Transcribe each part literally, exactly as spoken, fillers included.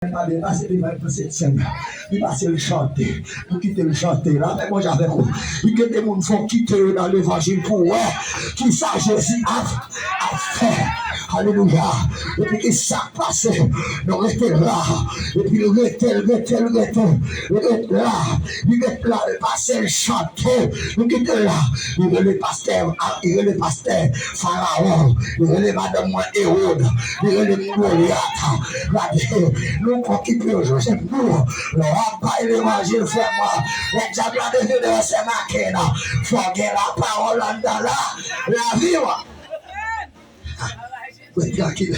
Pa byen pase devan l nan Sent Sèn. Li pase l chante. Nou kite l chante. Lapè Bondye avèk ou. Li gen de moun fò kite yo nan levanjil pou wè kisa Jezi ap, ap fè. Alelouya. Epi kisa k pase? Nou rete la. Epi l rete, l rete, l rete. L rete la. Li rete la. Li pase l chante. Nou kite l la. Li rele pastè, li rele pastè Farawon. Li rele madanm mwen Ewod. Li rele m Golyat. Gade, nou pa okipe yo, Joseph, nou. Lè w ap bay levanjil, frè mwen, lè dyab la devine yo, sè Maken, fò gen lapawòl anndan la, lavi w. Ret trankil.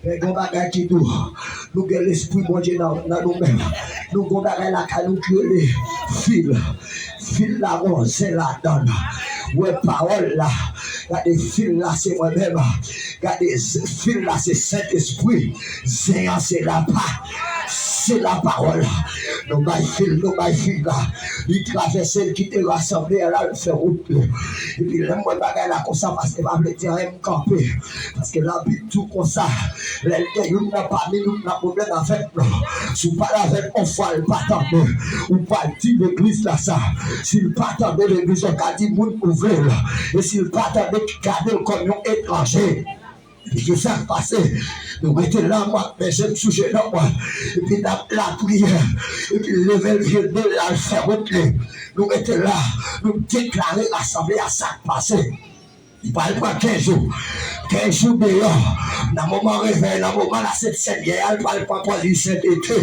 Men gen yon bagay ki di w, nou gen Lespri Bondye nan, nan nou menm. Nou gen yon bagay lakay nou ki rele fil. Fil la gen yon zen ladan l. Ou wè pawòl la. Gade fil la se mwen menm. Gade z-, fil la se Sentespri. Zen an se lapa. Se lapawòl. Nou bay fil, nou bay fil la. Li travèse, l kite rasanble a la, l fè wout li. Epi lè m wè bagay la konsa, paske pa vle di anyen, m kanpe. Paske Labib di w konsa, lè l gen youn nan pami nou k nan pwoblèm avèk nou, si w pale avè l yon fwa, l pa tande, ou pral di legliz la sa. Si l pa tande legliz la, w ka di moun ou vle l. E si l pa tande, gade l kòm yon etranje. Epi ki sa k pase? Nou rete la, mwen ak men je m sou jenon mwen. Epi n ap lapriyè. Epi l leve l vye de l al fè wout li. Nou rete la, nou deklare rasanble a sa k pase. Li pral pran kenz jou. Kenz jou deyò. Nan moman revèy, nan moman la sent sènyè a, li pral pran pòz li sentete.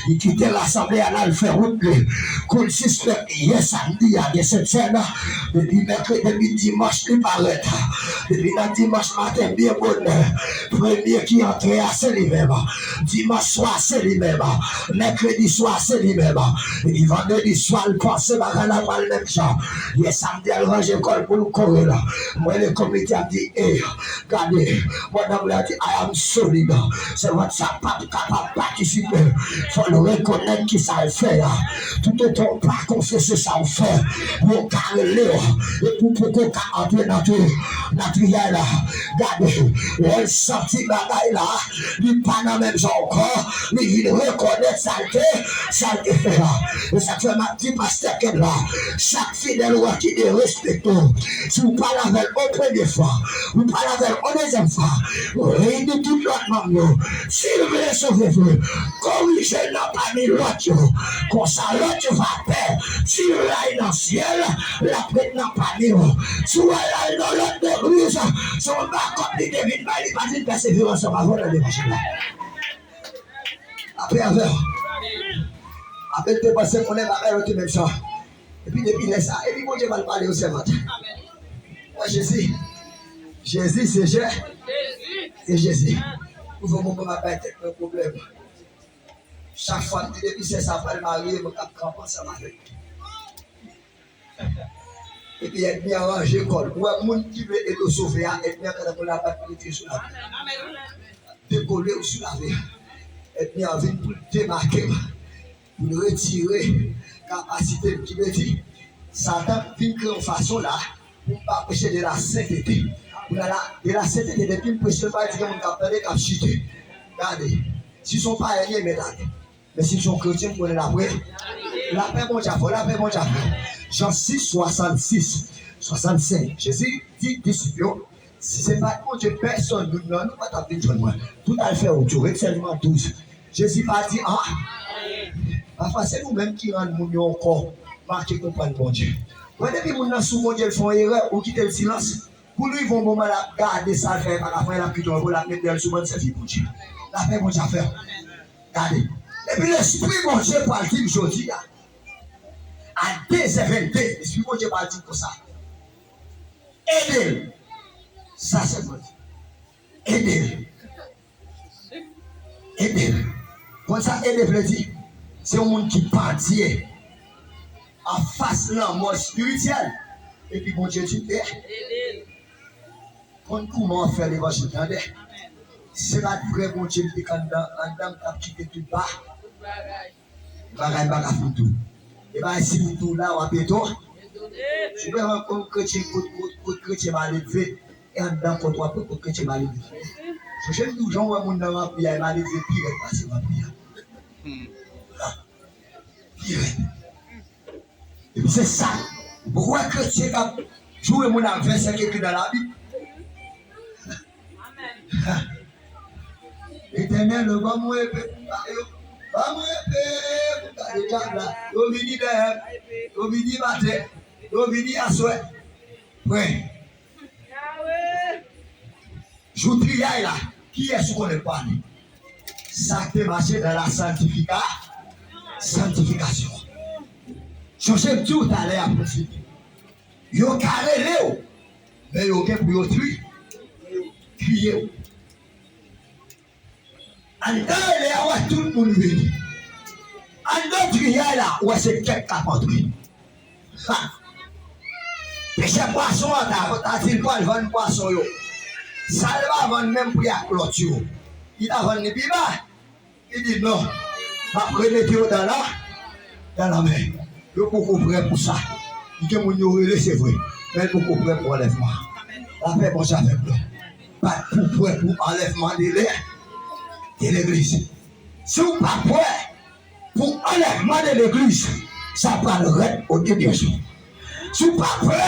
Li kite rasanble a la, l fè wout li. Kou l sispèk, yè samdi a, gen sent sèn. Depi mèkredi, depi dimanch, li parèt. Depi nan dimanch maten, byen bonè. Premye ki antre a, se li menm. Dimanch swa, se li menm. Mèkredi swa, se li menm. Epi vandredi swa, l panse bagay la pral menm jan. Yè samdi a, l ranje kò l pou l kore la. Mwen, le komite a, m di, e, gade, mwen, nan mwen, di, I am solid. Se lòt sa p ap kapab patisipe. Fò l rekonèt ki sa l fè a. Toutotan w pa konfese sa w fè, yo ka rele w. Epi w poko ka antre nan tri-, nan triyèl la. Gade, lè l santi bagay la, li pa nan menm jan ankò, li vin rekonèt sa l te, sa l te fè a. E sa k fè m ap di pastè Kèd la, chak fidèl ou wè ki derespekte w, si w pale avè l yon premye fwa, ou pale avè l yon dezyèm fwa, reyini tout lòt manm yo. Si l vle sove vre, korije l nan pami lòt yo. Konsa lòt yo va pè. Si l ray nan syèl, l ap ret nan pami yo. Si w wè l al nan lòt legliz, se yon bakòp li te vin bay, li pa t vin pèsevere ansanm avè w nan levanjil la. Lapè avè w. Apre l te panse konnen bagay yo te menm jan. Epi depi lè sa, epi Bondye pral pale yo sèvant. Wè Jezi. Jezi se Je-, se Jezi. Pou fè moman m ap bay tèt mwen pwoblèm. Chak fwa m di depi sè sa pral marye, mwen k ap kanpe ansanm avèk li. Epi ènmi an ranje kò l. Ou wè moun ki vle ede w sove a, ènmi an kanpe pou l ap bat pou l retire sou lavi. Dekole w sou lavi. Ènmi an vin pou l demake w, pou l retire kapasite l. Ki vle di, Satan vin kreye yon fason la pou m pa preche de la sentete. Pou la, la, de la sentete, depi m preche, pa di gen moun k ap tande, k ap chite. Gade, si se yon payèn ye, mèt ale. Men si se yon kretyen, m konnen l ap re-, lapè Bondye avè w, lapè Bondye avè w. Jan sis, swasannsis, swasannsenk. Jezi di disip yo, si se pa t Bondye, pèsonn, youn nan nou pa t ap vin jwenn mwen. Tout al fè wout yo, ret sèlman douz. Jezi pa di, a, pafwa se nou menm ki rann moun yo ankò manke konprann Bondye. Wè, depi moun nan sou Bondye, l fè yon erè, ou kite l silans. Pou l rive yon moman, l ap gade sa l fè, l pa ka fè, l ap kite w, l ap met dèyè l sou bann sèvi Bondye. Lapè Bondye avè w. Gade. Epi Lespri Bondye pral di m jodi a, a dezè vennde, Lespri Bondye pral di m konsa, ede l. Sa sèlman. Ede l. Ede l. Konn sa ede vle di? Se yon moun ki pandye anfas lanmò espirityèl. Epi Bondye di, e, konn kouman w ap fè levanjil tande. Se pa t vrè Bondye m te konn anndan, anndan m t ap kite tout ba. Bagay m pa ka fin tou. E bagay si m tou la, w ap etone. Si w wè yon kretyen, kot, kot, kot kretyen maledve, e anndan kont w ap wè kot kretyen maledve. Sonje m di w, jan w wè moun nan ranpli a, e maledve pi rèd pase ranpli a. Pi rèd. Epi se sa, ou poko wè kretyen k ap joure moun ak vèsè k ekri nan Labib. Letènèl, ban mwen epe pou m ba yo. Ban mwen epe pou m gade dyab la. Yo vini dèyè m. Yo vini maten. Yo vini aswè. Pwen. Jou triyay la, kiyès ou konnen k pale? Sa k te mache nan la santifika, santifikasyon. Sonje m di w talè a pou fini. Yo ka rele w, men yo gen pou yo tri, triye w. Anndan rele a, w wè tout moun vini. Anndan triyay la, w wè se kèk k ap antre. Ha! Pechè pwason an ta, ta di l pral vann pwason yo. Sa l pa vann menm pri ak lòt yo. Li ta vann li pi ba. Li di non, m ap remete yo dan la, dan lanmè. Yo poko prè pou sa. Li gen moun yo rele, se vre, men l poko prè pou anlèvman. Lapè Bondye avèk nou. Bat pou prè pou anlèvman de lè, de legliz. Si w pa prè pou anlèvman de legliz, sa pral rèd o de Dye. Si w pa prè,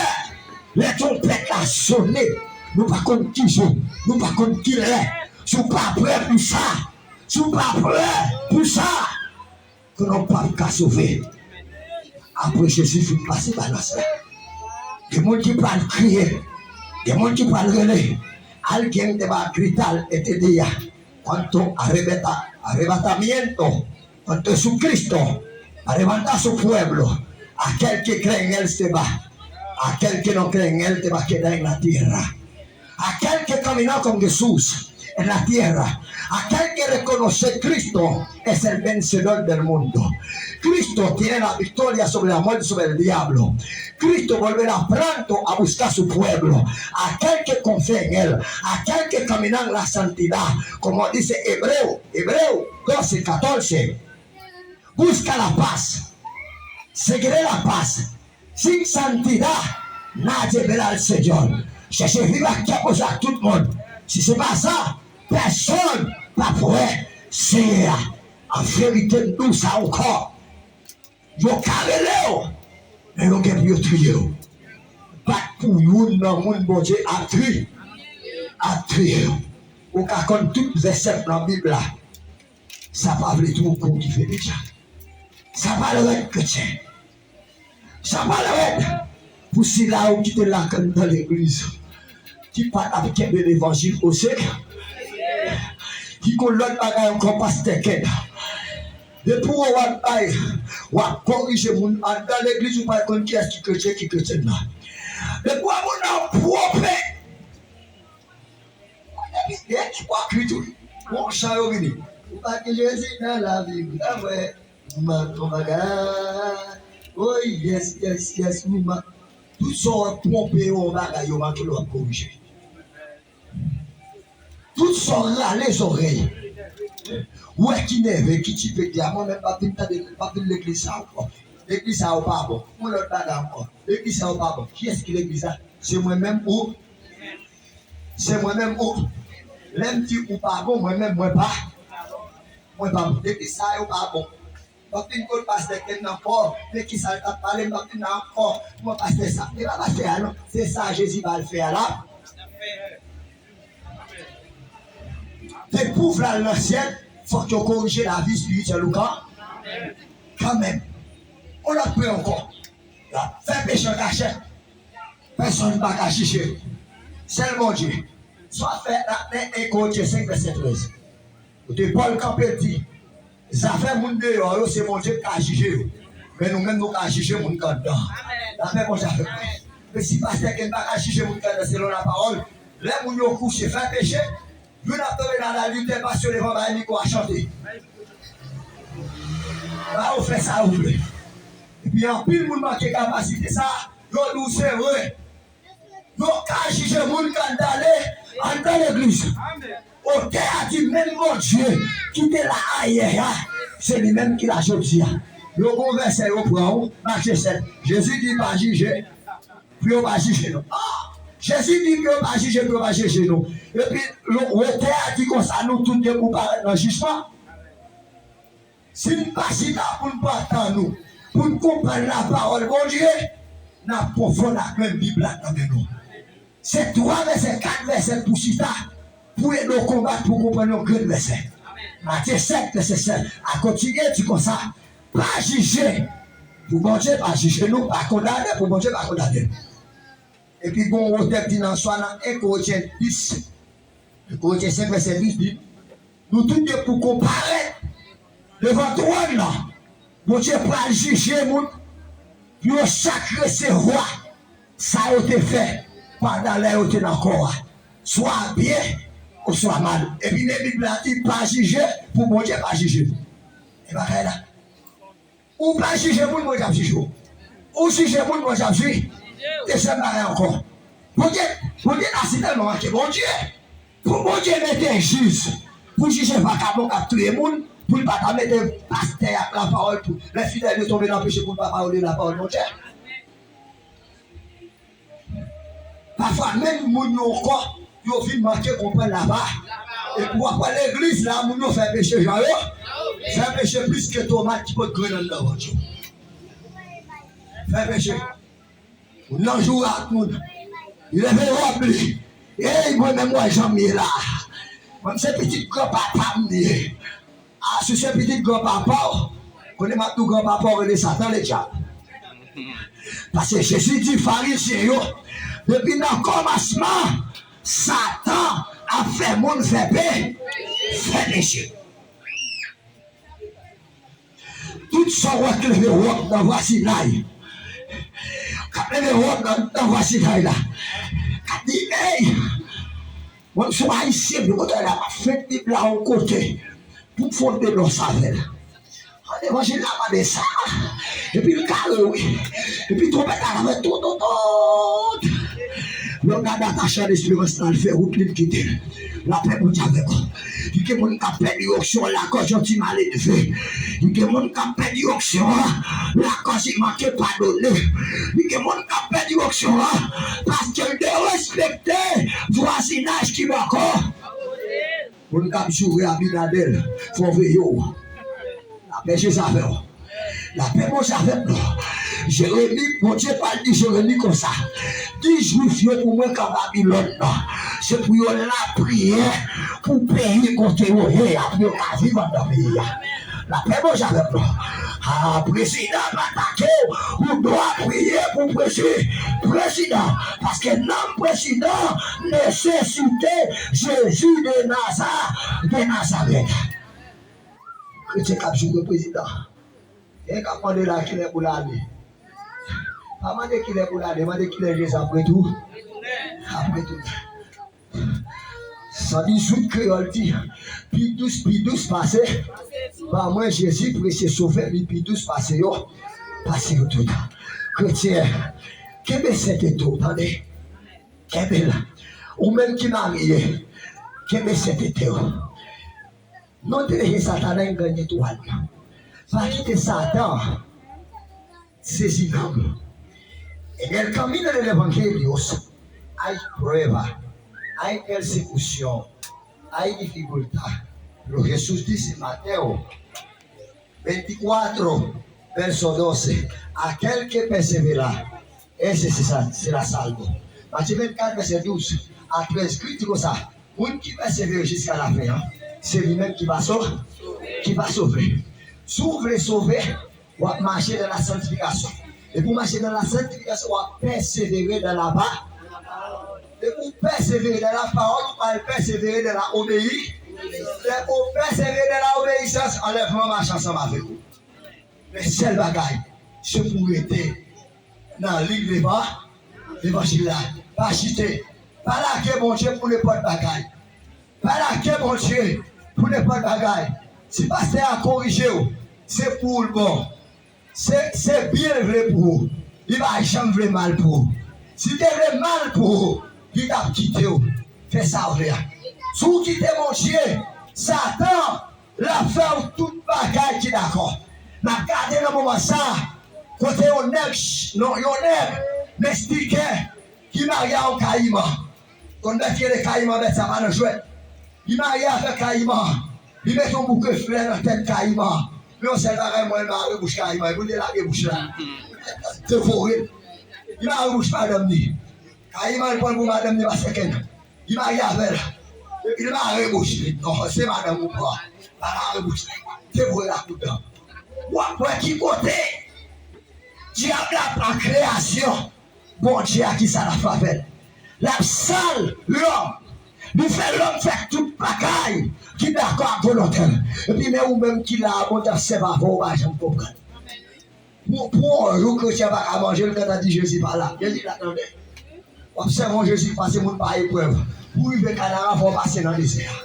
lè twonpèt la sone, nou pa konn ki jou, nou pa konn ki lè. Si w pa prè pou sa, si w pa prè pou sa, konnen w p ap ka sove. Apre Jezi fin pase balans la, gen moun ki pral kriye, gen moun ki pral rele, alguien te va gritar este día, cuanto arrebata, arrebatamiento, cuanto Jesucristo arrebata su pueblo, aquel que cree en él se va, aquel que no cree en él te va quedar en la tierra. Aquel que camina con Jesús en la tierra, aquel que reconoce Cristo es el vencedor del mundo. Cristo tiene la victoria sobre la muerte y sobre el diablo. Cristo volverá pronto a buscar su pueblo, aquel que confía en él, aquel que camina en la santidad, como dice Hebreo, Hebreo doce catorce. Busca la paz, seguiré la paz, sin santidad nadie verá al Señor. Chèche viv ak kè poze ak tout moun. Si se pa sa, pèsonn p ap wè Senyè a. An verite, m di w sa ankò. Yo ka rele w, men yo gen pou yo triye w. Bat pou youn nan moun Bondye ap tri, ap triye w. Ou ka konn tout vèsè nan Bib la. Sa pa vle di w gon ki fè deja. Sa pa l rèd, kretyen. Sa pa l rèd pou sila yo ki te la anndan legliz, ki pa t ap kenbe levanjil oserye, ki gon lòt bagay ankò, pastè Ken. Depi w ap bay, w ap korije moun anndan legliz, ou pa konn kiyès ki kretyen, ki kretyèn la. Depi w wè moun nan pwope, epi, e, ipokrit, wi. Bon, chan yo vini. Ou pa gen Jezi nan lavi m, ta wè. Ou manke yon bagay. Oh, yes, yes, yes, ou manke. Tout sa w ap twonpe yo yon bagay, yo manke l, w ap korije. Tout sa w rale zòrèy, ou wè ki nève, ki tipe di a, mwen menm, m p ap vin tande, m p ap vin legliz sa ankò. Legliz sa yo pa bon. Yon lòt bagay ankò. Legliz sa yo pa bon. Kiyès ki legliz la? Se mwen menm ou? Se mwen menm ou? Lè m di ou pa bon, mwen menm, mwen pa, mwen pa bon. Legliz sa yo pa bon. M p ap vin kot pastè Ken ankò. Men kisa l t ap pale, m p ap vin la ankò. Kòman pastè sa? E pa pastè a non. Se sa Jezi ba l fè a la. Depi w vle al nan syèl, fòk yo korije lavi espirityèl ou kan, kanmenm. On lòt pwen ankò. L ap fè peche an kachèt. Pèsonn pa ka jije. Sèl Bondye. Sa fè nan en Korentyen senk vèsè trèz. Kote Pòl kanpe di, zafè moun deyò yo, se Bondye k ka jije yo. Men nou menm, nou ka jije moun k anndan. Lapè Bondye avèk nou. Men si pastè Ken pa ka jije moun k anndan selon lapawòl, lè moun yo kouche fè peche, youn ap tonbe nan adiltè, pastè yo devan bay mikwo a chante. Ba yo fè sa yo vle. Epi anpil moun manke kapasite sa, yo di w se vre. Yo ka jije moun k anndan le, anndan legliz. Otè a di menm Bondye ki te la ayè a, se li menm ki la jodi a. Yo gon vèsè yo pran w, Matye sèt. Jezi di pa jije, pou yo pa jije nou. Ah! Jezi di pou yo pa jije, pou yo pa jije nou. Epi lo- otè a di konsa, nou tout gen pou parèt nan jijman. Si n pa chita pou n pa tann ou, pou n konprann lapawòl Bondye, n ap konfonn ak menm Bib la k nan men nou. Se twa vèsè, kat vèsè pou chita, pou ede w konbat pou w konprann yon grenn vèsè. Matye sèt, vèsè sèt, a kontinye di konsa, pa jije, pou Bondye pa jije nou, pa kondane, pou Bondye pa kondane nou. Epi gon wotè ki di nan swa nan en Korentyen dis, en Korentyen senk vèsè dis di, nou tout de pou konparèt devan twòn nan. Bondye pral jije moun pou yo chak resevwa sa yo te fè pandan lè yo te nan kò a, swa byen oswa mal. Epi men Bib la di pa jije pou Bondye pa jije nou. E bagay la. Ou pa jije moun, Bondye ap jije w. Ou jije moun, Bondye ap jije. Dezyèm bagay ankò. Bondye, Bondye ta si tèlman manke Bondye. Pou Bondye mete jij, pou jije vakabon k ap touye moun, pou l pa ta mete pastè ak lapawòl pou lè fidèl yo tonbe nan peche pou l pa pale de lapawòl Bondye. Pafwa menm moun yo ankò, yo vin manke konprann lapawòl. Epi w ap wè legliz la, moun yo fè peche jan yo, fè peche plis ke tomat ki pot grenn anndan vant yo. Fè peche. Moun nan joure ak moun. Li leve wòb li. Ey, mwen menm wè jan m ye la. Mwen se pitit granpapa m ye. A, si w se pitit granpapa w, konnen m ap di w granpapa w rele Satan Ledyab. Paske Jezi di Farizyen yo, depi nan kòmansman, Satan ap fè moun fè pe, fè peche. Tout sa w wè k leve wòb nan vwazinay, k ap leve wòb nan, nan vwazinay la, k ap di, ey, mwen m se yon Ayisyen, men kote la, m ap fenk Bib la yon kote pou m fè yon denons avè l. An levanjil la mande sa. Epi l kare wi. Epi twonpèt la fè tout, tout, tout. Lè w gade atache an esperans nan l fè wout li l kite l. Lapè Bondye avèk ou. Li gen moun k ap pèdi onksyon an lakòz yon ti maledve. Li gen moun k ap pèdi onksyon an lakòz li manke padone. Li gen moun k ap pèdi onksyon an paske l derespekte vwazinaj ki bò kò. Moun k ap joure Abinadèl, fò w veye w. Lapè Jezi avè w. Lapè Bondye avèk nou. Jeremi, Bondye pral di Jeremi konsa, di Jwif yo pou mwen k an Babilòn nan, se pou yo lapriyè pou peyi kote yo ye a, pou yo ka viv anndan peyi a. Lapè Bondye avèk nou. A, prezidan ap atake w, ou dwa priye pou prezi-, prezidan. Paske nanm prezidan nesesite Jezi de Naza-, de Nazarèt. Kretyen k ap joure prezidan. Gen k ap mande la kilè pou l ale. Pa mande kilè pou l ale, mande kilè Jezi ap retou-, ap retounen. San dizuit kreyòl di, pi dous, pi dous pase, ba mwen Jezi presye sovè, li pi dous pase yo, pase yo tout. Kretyen, kenbe sentete w, tande. Kenbe l. Ou menm ki marye, kenbe sentete w. Non de Jezi, Satan engann etwal yo. Pa kite Satan sezi nanm ou. En el camino del evangelio hay prueba, hay persecución, hay dificultad. Pero Jesús dice, Mateo veinticuatro, verso doce, aquel que persevera, ese será, será salvo. Matye vennkat, vèsè douz a trèz, Kris di konsa, moun ki pèsevere jiska lafen an, se li menm ki va so-, ki va sove. Si w vle sove, w ap mache dans la sanctification. E pou w mache dans la sanctification, w ap pèsevere dans la pa-, e pou w pèsevere dans la parole, ou pral pèsevere dans la obeyi-, lè ou pèsevere dans la obéissance, anlèvman mache ansanm avèk ou. Men sèl bagay, se pou w rete nan liy leva-, levanjil la. Pa chite. Pa lage Bondye pou nenpòt bagay. Pa lage Bondye pou nenpòt bagay. Si pastè a korije w, se pou w l bon. Se, se byen l vle pou ou. Li pa janm vle mal pou ou. Si l te vle mal pou ou, li t ap kite w fè sa w vle a. Si w kite Bondye, Satan, l ap fè w tout bagay ki dakò. N ap gade nan moman sa a, kote yon nèg, non, yon nèg mestikè ki marye a yon kayiman. Yon nèg ki rele kayiman, bèt sa pa nan jwèt. Li marye avèk kayiman. Li mete yon bouke flè nan tèt kayiman. Men yon sèl bagay, mwen, mare bouch Kayiman, epi l te lage bouch la. Devore l. Li mare bouch madanm li. Kayiman, li pran l pou madanm li, pastè Ken. Li marye avè l. Epi l mare bouch li. Non, se madanm ou pran. Pa mare bouch la. Devore l ak kout dan. W ap wè ki kote dyab la pran kreyasyon Bondye a, ki sa l ap fè avè l. L ap sal lòm. Li fè lòm fè tout bagay ki dakò ak volonte l. Epi men ou menm ki la a, Bondye ap sèvi avè w, ou pa janm konprann. Pou, pou yon jou kretyen pa ka manje, l gentan di Jezi pa la. Jezi la tande. W ap sèvi yon Jezi k pase moun pa eprèv. Pou rive Kanaan, fò w pase nan dezè a.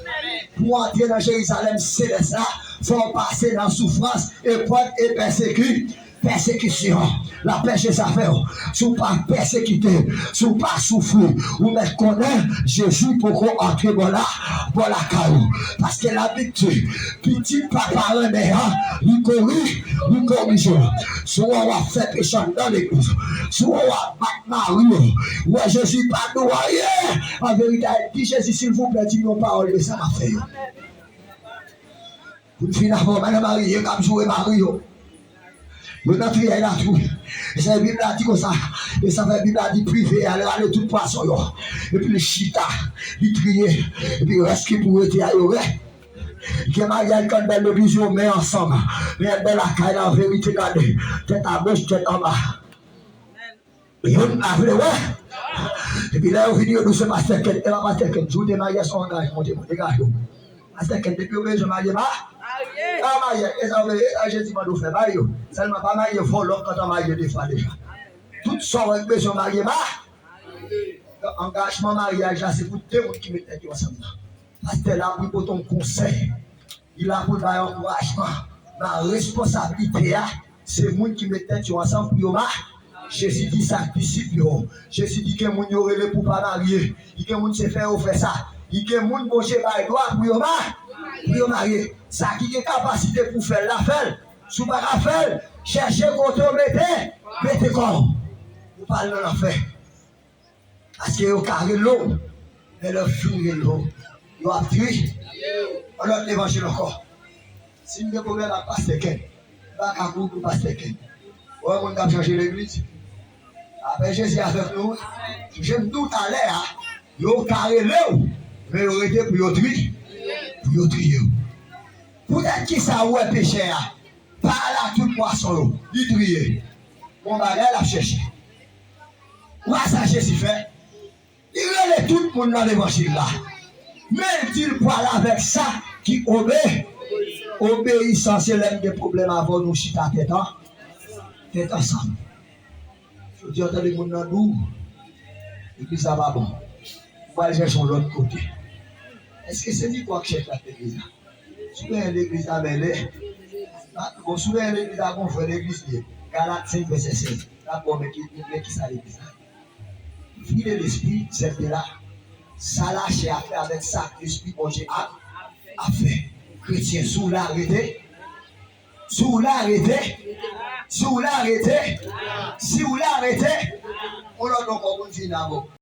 Pou w antre nan Jerizalèm selès la, fò w pase nan soufrans, eprèv e pèseki-, pèsekisyon. Lapè Jezi avè w. Si w pa pèsekite, si w pa soufri, ou mèt konnen Jezi poko antre bò la, bò lakay ou. Paske Labib di, pitit papa renmen an, li kori, li korije w. Si w wè w ap fè peche anndan legliz, si w wè w ap bat mari w, ou wè Jezi pa di w anyen. An verite, di Jezi, silvouplè, di m yon pawòl de sa m ap fè yo. Pou n fin avè w, madanm marye k ap joure mari yo. Yo nan triyèy la tou. E sa Bib la di konsa. E sa fè Bib la di prive a, l rale tout pwason yo. Epi l chita, li triye. Epi rès ki pou rete a, yo rè. Gen maryaj k anndan legliz yo men ansanm. Men anndan lakay la, an verite, gade. Tèt agoch, tèt anba. Youn pa vle wè. Epi lè yo vini, yo di w se pastè Ken. E pa pastè Ken. Si w te marye, se yon angajman w te pran. Degaje w. Pastè Ken, depi yo bezwen marye, ma-, pa marye. E sa w vle, e sa Jezi mande w fè, marye w. Sèlman pa marye vòlò, kantan marye de fwa deja. Tout sa w wè k bezwen marye, ma-, angajman maryaj la, se pou de moun ki met tèt yo ansanm nan. Pastè la pou l pote yon konsèy. Li la pou l bay ankourajman. Nan responsablite a, se moun ki met tèt yo ansanm pou yo ma-, Jezi di sa ak disip yo. Jezi di gen moun yo rele pou pa marye. Li gen moun se fè yo fè sa. Li gen moun Bondye bay dwa pou yo ma-, pou yo marye. Sa ki gen kapasite pou fè l la, fè l. Si w pa ka fè l, chèche kote w mete, mete kò w. Ou pa al nan lanfè. Paske yo ka rele w, men lè yo fin rele w, yo ap tri. Yon lòt levanjil ankò. Si m gen pwoblèm ak pastè Ken, m pa ka kouri pou pastè Ken. Ou wè moun k ap chanje legliz? Apre Jezi avèk nou, wi. Jan m di w talè a, yo ka rele w, men yo rete pou yo tri, pou yo triye w. Poutèt ki sa ou wè pechè a pa al ak tout pwason yo, li triye? Bon bagay l ap chèche. Ou wè sa Jezi fè? Li rele tout moun nan levanjil la. Men l di l pral avèk sa ki obe-, obeyisan. Se lè m gen pwoblèm avè w, nou chita tèt an-, tèt ansanm. Jodi a, w tande moun nan di w, legliz la pa bon. Ou pral chèche yon lòt kote. Èske se mikwo ak chèch la k legliz la? Si w genyen legliz la, men lè. Bon, si w genyen legliz la, gon frè legliz li ye. Galat senk vèsè sèz. N ap wè men ki, men ki sa legliz la. Fwi de lespri, sèt de la. Sa lachè a fè avèk sa lespri Bondye ap, ap fè. Kretyen, si w la, rete. Si w la, rete. Si w la, rete. Si w la, rete. On lòt ankò pou n fini avè w.